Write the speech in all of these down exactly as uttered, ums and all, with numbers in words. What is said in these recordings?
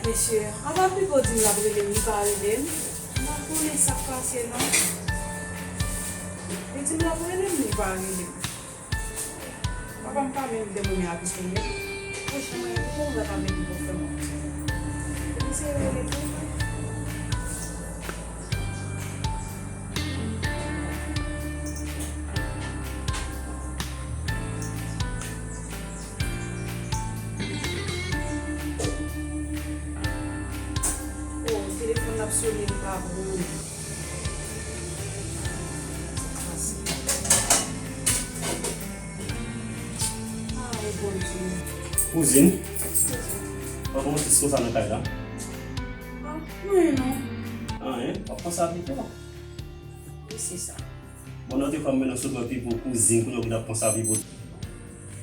Mesye, apa Pipo di m l ap rele m, li pa rele m? M pa konnen sa k pase non. Li di m l ap rele m, li pa rele m. Papa m pa menm vle mwen avèk li. Franchman, mwen pa menm pou fè mwen. Li se rele tou. Oh, telefòn ap sone, li pa pran. Ay, Bondye. Kouzin, pa kòmanse konsa nan kay la. Ah, mwen non. Anyen, w ap panse a Pipo? Wi, se sa. Bon, nòt fwa m mennen sou mwen Pipo, kouzin, kounye w gen ap panse a Pipo.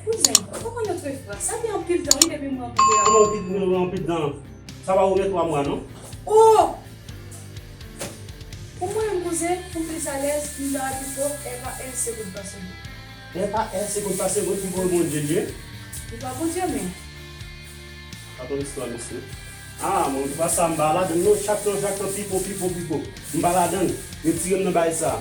Kouzen, ou pa konn nòt fwa? Sa gen anpil tan, wi, depi m rankontre avè w. Kòman anpil, anpil tan? Sa pa ou gen twa mwa, non? Oh! Pou mwen menm, kouzen, pou m plis alèz, m nan Pipo, F A S se konn pase. F A S se konn pase, Pipo Bondye l ye. Li pa Bondye, men. Atann istwa, mesye. Ah, mwen, pa sa, m pa ladann, non, chak tan, chak tan, Pipo, Pipo, Pipo. M pa ladann. Retire m nan bagay sa.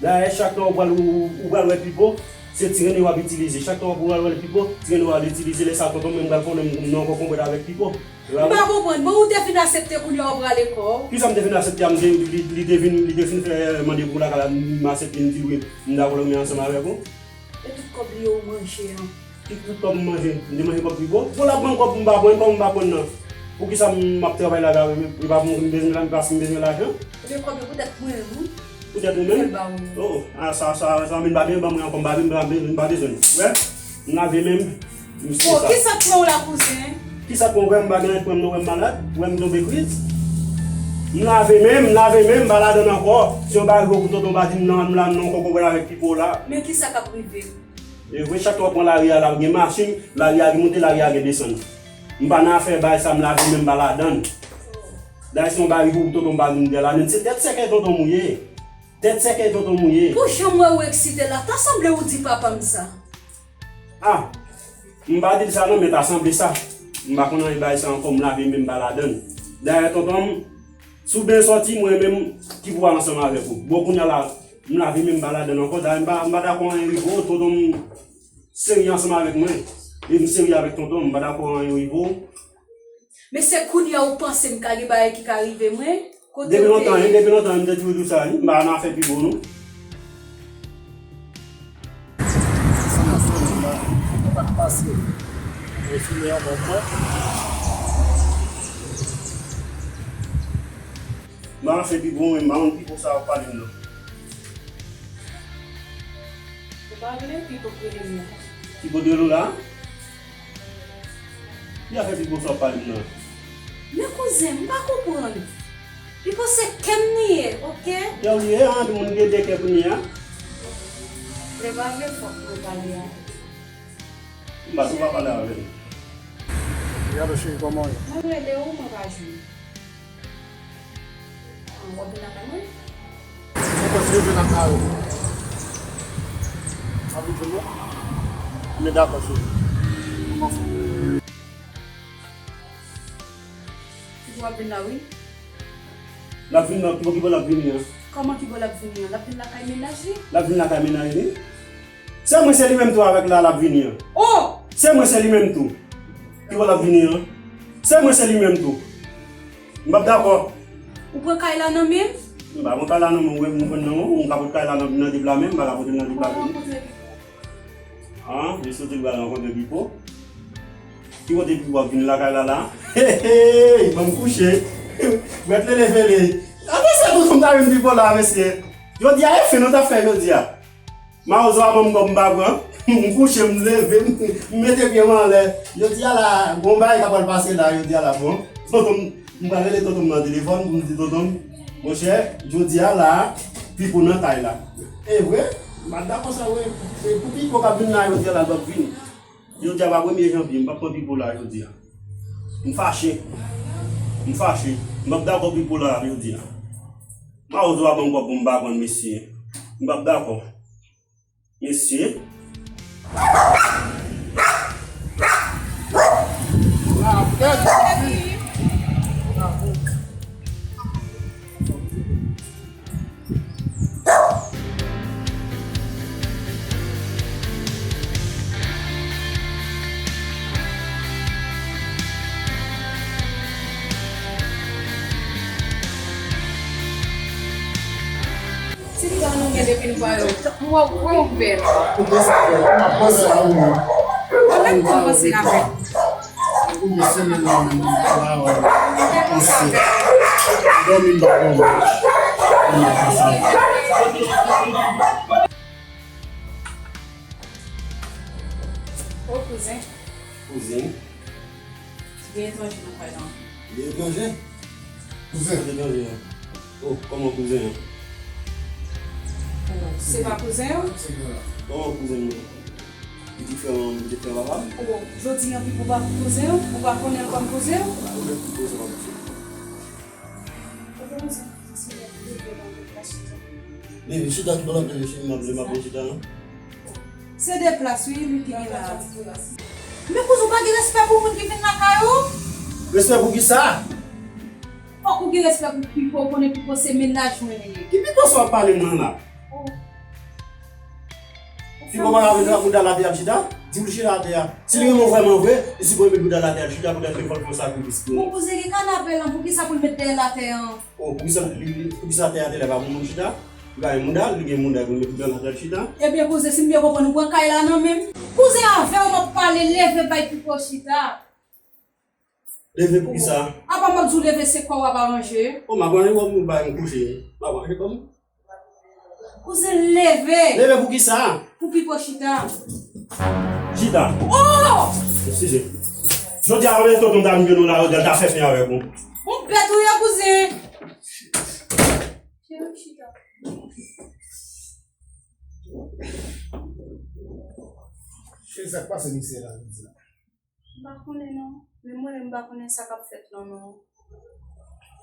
Dayè, chak tan ou pral, ou, ou pral wè Pipo, se ti renne w ap itilize. Chak tan ou pral wè Pipo, ti renne w ap itilize. Lè sa, tonton, mwen, m pral konnen m, m nan ankò konprann avèk Pipo. M pa konprann. Bon, ou te fin aksepte kounye a ou prale kò w. Kisa m te fin aksepte a? M te, li, li te vin, li te fin fè mande pou lakay la, m aksepte, m di wi, m dakò, m ansanm avèk ou. E tout kòb li yo ou manje an. Ki tout kòb m manje? M te manje kòb Pipo? Bon, l ap ban m kòb m pa pran, kòb m pa pran nan. Poukisa m ap travay la, la, e pa pou m bezwen la, paske m bezwen lajan? Ebyen, kòb yo poutèt mwen, wi. Poutèt ou menm? Fè l ba ou. Oh, ah, sa, sa, sa, m pa bezwen, ban mwen ankò, m pa bezwen, m pa bezwen, m pa bezwen. Wè, m lave men m, m se sa. Bon, kisa k pran w la, kouzen? Kisa k pran w, wè m pa gen anyen k pran m, non, wè m malad, wè m tonbe kriz. M lave men m, m lave men m, m pa ladann ankò. Se yon bagay pou tonton pa di m nan, m la, m nan ankò konprann avèk Pipo la. Men kisa k ap rive? E vre, chak lè w pran lari a la, gen machin, lari a gen monte, lari a gen desann. M pa nan afè bagay sa, m lave men m pa ladann. Dayè se yon bagay pou tonton m pa vin dèyè la, men se tèt sèkèy tonton m ou ye. Tèt sèkèy tonton m ou ye. Pou jan m wè ou eksite la, ta sanble ou di papa m sa. Ah, m pa di l sa non, men ta sanble sa. M pa konn anyen bagay sa ankò, m lave men m pa ladann. Dayè tonton m, si w byen sòti, mwen menm ki pou al ansanm avèk ou. Bon, kounye a la, m lave men m pa ladann ankò, dayè m pa, m pa dakò anyen rive w, tonton m serye ansanm avèk mwen. E m serye avèk tonton m, m pa dakò anyen rive w. Men se kounye a ou panse m ka gen bagay ki ka rive mwen? Kote w te ye? Depi lontan, wi, depi lontan, m te toujou di w sa, wi, m pa nan afè Pipo, non. Sa m ap fè, m pa, m pa pase. Mwen fini an bon pwen. M pa nan afè Pipo, mwen, m pa konn Pipo sa w ap pale m nan. Ou pa vle Pipo rele m nan? Pipo rele w la? Ki afè Pipo sa w ap pale m nan? Men kouzen, m pa konprann. Pipo se kè m li ye, oke? Kè w li ye, an, moun gen de kè kounye a. Lè pa vle fòk mwen pale a. M pa tou pa pale avè l. Gade cheri, kòman w ye? Mwen rele w, mwen pa jwenn. Ah, w ap vin lakay mwen? Mwen kontinye vin lakay ou. W ap vin jwenn mwen? Anben dakò, cheri. Kòman fè? Pipo ap vin la, wi. L ap vin nan, Pipo, Pipo l ap vini an. Kòman Pipo l ap vini an? L ap vin lakay mennaj li? L ap vin lakay mennaj li. Se mwen, se li menm tou avèk la, l ap vini an. Oh! Se mwen, se li menm tou. Pipo l ap vini an. Se mwen, se li menm tou. M p ap dakò. Ou pran kay la nan men m? M pa pran kay la nan men w, ou wè m pran nan men w, m ka pot kay la nan, nan dip la men m, m pa ka pote l nan dip la men m. Mwen rankontre Pipo. Ah, li soti l pral rankontre Pipo. Ki kote Pipo ap vin lakay la la? Hey, hey, ban m kouche. Bwèt lele vele. Atè sa tonton m ta jwenn Pipo la, mesye. Jodi a, e fen nou t ap fè jodi a. Mawozo a ban m kòb m pa pran. M kouche, m leve, m, m mete pye m anlè. Jodi a la, gon bagay k ap pral pase la, jodi a la, bon. Tonton m, m pral rele tonton m nan telefòn pou m di tonton m, monchè, jodi a la, Pipo nan kay la. E vre, m pa t dakò sa vre. E pou Pipo k ap vin la, jodi a la, l p ap vin. Jodi a pa premye janvye, m p ap pran Pipo la jodi a. M fache. M fache. M p ap dakò Pipo la jodi a. Mawozo a ban m kòb pou m pa pran, mesye. M p ap dakò. Mesye. Ah, bèl fi. Nou gen depi nou pa wè w. M wè w, wè w bèl. Ou panse avè l, ou ap panse a ou menm. Ou menm tou panse avè l. Ou gen semèn nan menm, ou pa wè l. Ou panse. Dòmi m pa dòmi. Ou ap panse avè l. O kouzen. Kouzen. Gen etranje nan kay la. Gen etranje? Kouzen. Etranje. O, kòman kouzen an? O, se pa kouzen an? Kòman kouzen an? Pitit frè m, pitit frè papa m. O, jodi an pipo pa kouzen an? Ou pa konnen l kòm kouzen an? Ou menm pipo se pa kouzen. Leve, chita, ki pa l ap leve, chita, m ap leve, m ap leve, chita, non? Se de plas, wi, li ki gen la. Men kouzen, ou pa gen respè pou moun ki vin lakay ou? Respè pou ki sa? Fòk ou gen respè pou pipo, ou konnen pipo se mennaj mwen li ye. Ki pipo sa w ap pale mwen la? O. Pipo pa ka vin ak bouda l atè al chita? Di pou l chita atè a. Si li renmen w vrèman vre, li sipoze met bouda l atè al chita poutèt ke fòk fè sakrifis pou ou. Bon, kouzen, gen kanapè lan, poukisa pou l met dèyè l atè an? O, poukisa li, li, poukisa atè a te lè pa pou moun chita? Li pa gen mouda, li gen mouda pou l met bouda l atè al chita. Ebyen, kouzen, si m byen konprann, ou pran kay la nan men m. Kouzen, avè w m ap pale, leve bay pipo chita. Leve pou ki sa? Apa m ap di w leve, se kò w ap aranje? O, m ap aranje kò m, ou bay m kouche. M ap aranje kò m. Kouzen, leve! Leve pou ki sa? Pou pipo chita. Chita. O! Eskize. Jodi a, lè tonton ta vin jwenn ou la, yo ta fè fen avèk ou. Ou bèt ou ye, kouzen. Cheri, chita. Cheri, sa k pase misye la jodi a? M pa konnen non. Men mwen menm m pa konnen sa k ap fèt lan non.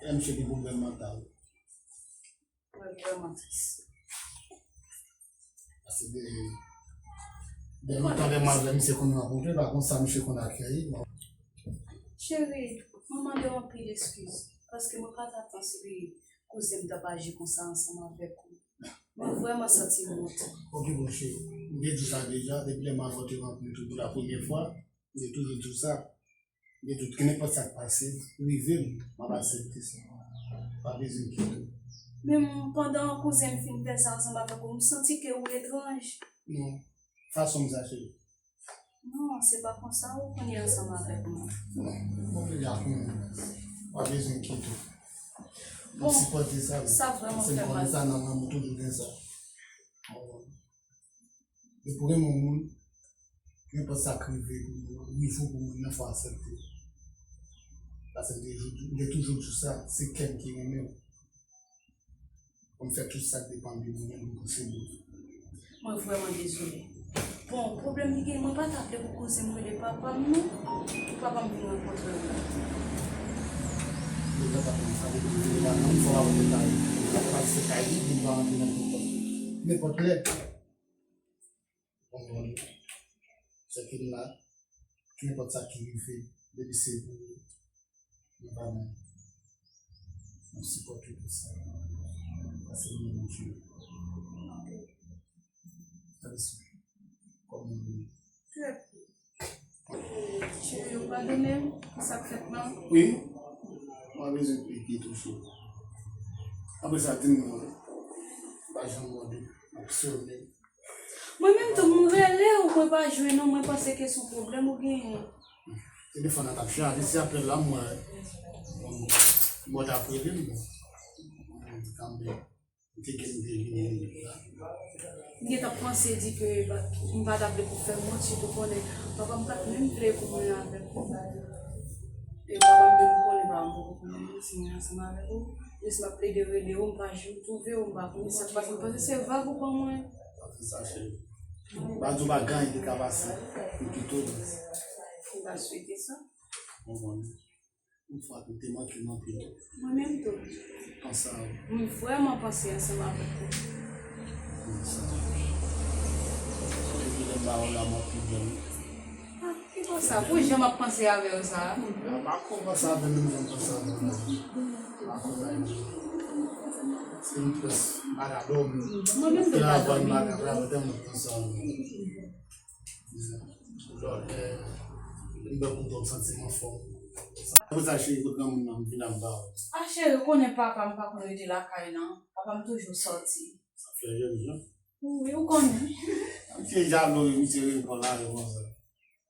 E misye gen pwoblèm mantal. Mwen vrèman tris. Paske de, de lontan lè m al wè misye konn rankontre, pa konn sa misye konn akèyi. Cheri, mwen mande w anpil eskiz, paske mwen pa t atann si kouzen m t ap aji konsa ansanm avèk ou. Mwen vrèman santi m wont. Ok, bon, cheri, m te di w sa deja, depi lè m avè w te rankontre pou la premyè fwa, m te toujou di w sa. Gen tout, kenenpòt sa k pase, rive m, m ap aksepte sa. Pa bezwen enkyete w. Men m, pandan kouzen m fin fè sa ansanm avèk ou, m santi ke ou etranj. Non, fason m sa, cheri. Non, se pa konsa ou konn ye ansanm avèk mwen. Bon, m deja konnen. Pa bezwen enkyete w. M ap sipòte sa, wi. Sa vrèman fè m mal. Paske m konnen sa nan mwen, m toujou gen sa. E pou renmen yon moun, nenpòt sa k rive pou, rive w pou moun nan, fò w aksepte. Paske m te jou-, m te toujou di w sa, se kè m ki renmen w. Fò m fè tout sa k depann de mwen menm pou m posede w. Mwen vrèman dezole. Bon, pwoblèm ki genyen, mwen pa ta vle pou kouzen m rele papa m non, pou papa m vin rankontre w. Depi papa m sa vle pou l rele papa m, fò papa m ta rele. Papa m se kay li, li pa rantre nan nenpòt, nenpòt lè. Konprann? Se ke m la, nenpòt sa ki rive, depi se pou ou, mwen pa menm. Mwen sipòte tout sa. Paske mwen Bondye. Gade sou kòm mwen ye. Cheri, ou padone m pou sa k fèt lan? Wi. Mwen bezwen peye tou, cheri. Apre sa, di m non. M pa janm mòde. M ap sonnen. Mwen menm tou, m rele w, mwen pa jwenn ou, mwen panse ke se yon pwoblèm ou genyen. Telefòn nan t ap chaje, se apre la m wè, bon, bon, t ap rele m, bon. M di kanmenm, m te gen, m te vini la. M gentan panse di ke m pa t ap vle pou fè m wont, sitou konnen papa m pa t menm vle pou mwen avèk ou. E papa m menm konnen, papa m poko konnen menm si mwen ansanm avèk ou. Jis m ap plede rele w, m pa janm twouve w, m pa konnen sa k pase, m panse se vag ou ban mwen. Pa fè sa, cheri. M pa di w pa gen anyen ki ka pase, m kite w. M pa swete sa. Bon, bon. Yon fwa tou, te manke m anpil. Mwen menm tou. Panse a ou. Mwen vrèman panse ansanm avèk ou. Mwen sa. Depi lè m ba ou la, m anpil byen. Ah, ki konsa? Pou jan m ap panse avè w sa? M pa ko panse avè m menm jan m panse avè w la. M pa ko la. Se yon pwès m pa ka dòmi. Mwen menm tou m pa dòmi. Te la vwa m pa ka, m pa ka tèlman panse avè w. Lòt lè, m pè koute w santi m anfòm. Apre sa, cheri, kot granmoun nan, m vin ap ba w. Ah, cheri, ou konnen papa m pa konn rete lakay nan. Papa m toujou sòti. Sa fè jèn jan. Wi, ou konnen. Misye jalou, wi, misye reponn la, reponn sa.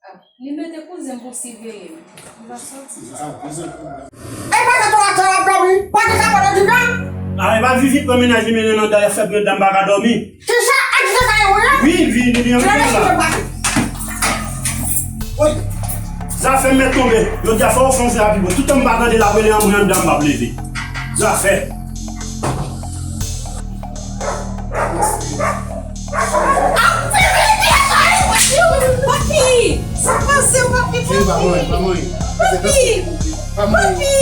Ah, li mete kouzen m pou siveye m. Li pa sòti. Sa kouzen pwoblèm. E pa de twa tan ap dòmi, pa de sa pa de divan. Ah, e pa Vivi pran mennaj li mennen nan dèyè fè grann dam pa ka dòmi. Kisa? E kisa sa yo ye? Wi, Vivi li antre la. Wi. Zafè m mèt tonbe. Yo di a fò w fonse a pi bon. Toutan m pa tande l ap rele anmwe anndan m p ap leve. Zafè. Papi! Sa pase, papi, papi! Papi! Papi!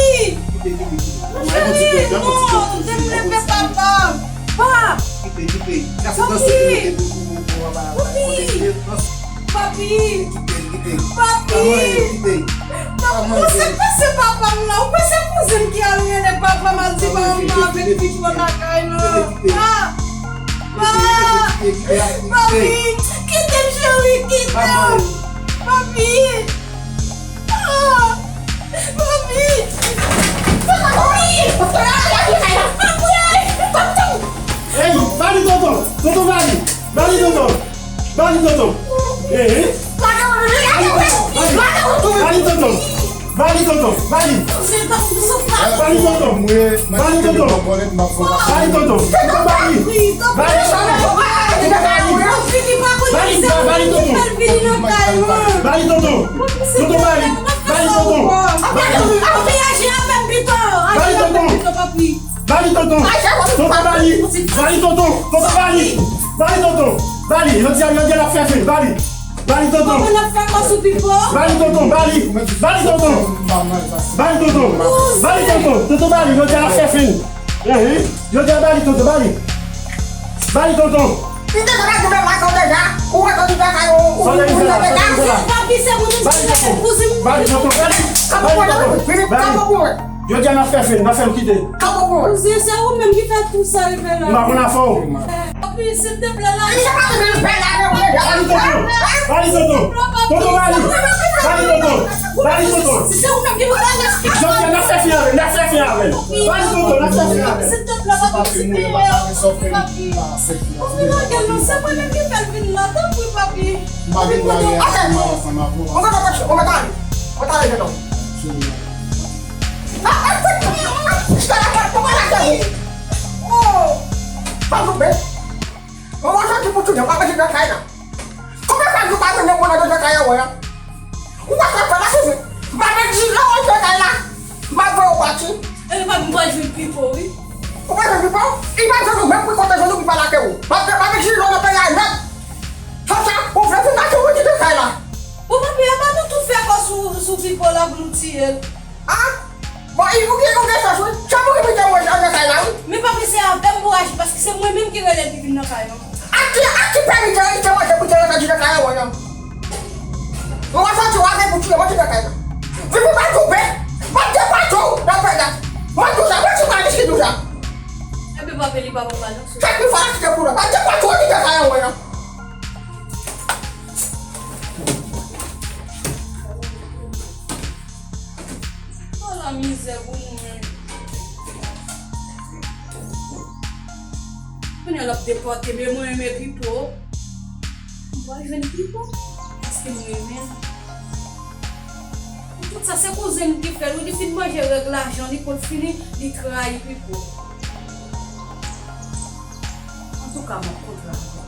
Cheri, non, te m leve papa m. Pa! Papi! Papi! Papi! Papi! Papi, ou se pase papa m la. Ou kwè se kouzen m ki al rele papa m al di pa anmwe avèk Pipo lakay lan. Pa! Pa! Papi! Kite m, cheri, kite m! Papi! Ah! Papi! Papi! Papi! Ey, ba li tonton! Tonton, ba li! Ba li tonton! Ba li tonton! Ehe! Ba li tonton! Ba li tonton! Ba li tonton! Ba li! Ba li tonton! Ba li tonton! Ba li tonton! Tonton, ba li! Ba li! Ba li! Ba li! Ba li tonton! Ba li tonton! Tonton, ba li! Ba li tonton! Ba li! Ba li tonton! Ba li tonton! Tonton, ba li! Ba li tonton! Tonton, ba li! Ba li tonton! Ba li tonton! Ba li! Yo di a, yo di a l ap fè fen! Ba li! Ba li tonton! Ba li tonton! Ba li! Ba li tonton! Ba li tonton! Ba li tonton! Tonton, ba li! Yo di a l ap fè fen! Ehe! Yo di a ba li tonton, ba li! Ba li tonton! M te konn ap di bèl la sa w deja. Ou wè tonton deja ou ou ou ou deja. Papi, se moun ki fè kouzen m. Ba li tonton, ba li! Ba li tonton! Ba li! Yo di a n ap fè fen, n ap fè l kite. Kouzen, se ou menm ki fè tout sa rive la. M pa konn afè w. Papi, silteplè, la. Ba li tonton! Ba li tonton! Tonton, ba li! Ba li tonton! Ba li tonton! Si se ou menm ki fè l. Yo di a n ap fè fen avè l, n ap fè fen avè l. Ba li tonton, n ap fè fen avè l. Silteplè, papi, silteplè. Papi, lage l non, se mwen menm ki fè l vin la, tanpri, papi. M pa vin lage a, m al ansanm avè w. Mwen ta ale, mwen ta ale, mwen ta ale, jeton. Mwen soti pou tounen, mwen manje nan kay la. Konbyen fwa nou pa jwenn yon moun nan kay la, wè a? Ou pa ka fè la, Fifi. M pa met jilò nan kay la. M ap voye w pati. E pa m pa jwenn Pipo, wi. Ou pa jwenn Pipo? Li pa jwenn ou menm pou konte jwenn ou pou pa lage ou. M ap met jilò nan kay la nèt. Sa sa, ou vle vin lage ou kite kay la. Bon, papi, e pa nou tout fè kò sou, sou Pipo la pou nou tiye l. Ah? Bon, e ou gen, ou gen chans, wi. Chans ou gen pou te manje nan kay la, wi. Men papi, se avè m pou aji, paske se mwen menm ki rele l pou vin nan kay lan. Ak ki, ak ki pèmi te, te manje pou te rantre nan kay la, wè, non? Ou va soti, ou va gen pou tiye, mwen ki nan kay la. Vivi pa koupe, mwen te pa tou, nan kay la. Mwen tou sa, mwen ti pa riske tou sa. Ebyen, papi, li pa pou pa non. Chak ki fwa la kite pou la, mwen te pa tou, li nan kay la, wè, non? Ala mizè pou mwen. Kounye a l ap depòte m, e mwen menm e Pipo. M pral jwenn Pipo, paske m renmen l. Tout sa se kouzen m ki fè l, wi, li fin manje règ lajan li, kot fini, li trayi Pipo. Antouka, m ap kontre avè l.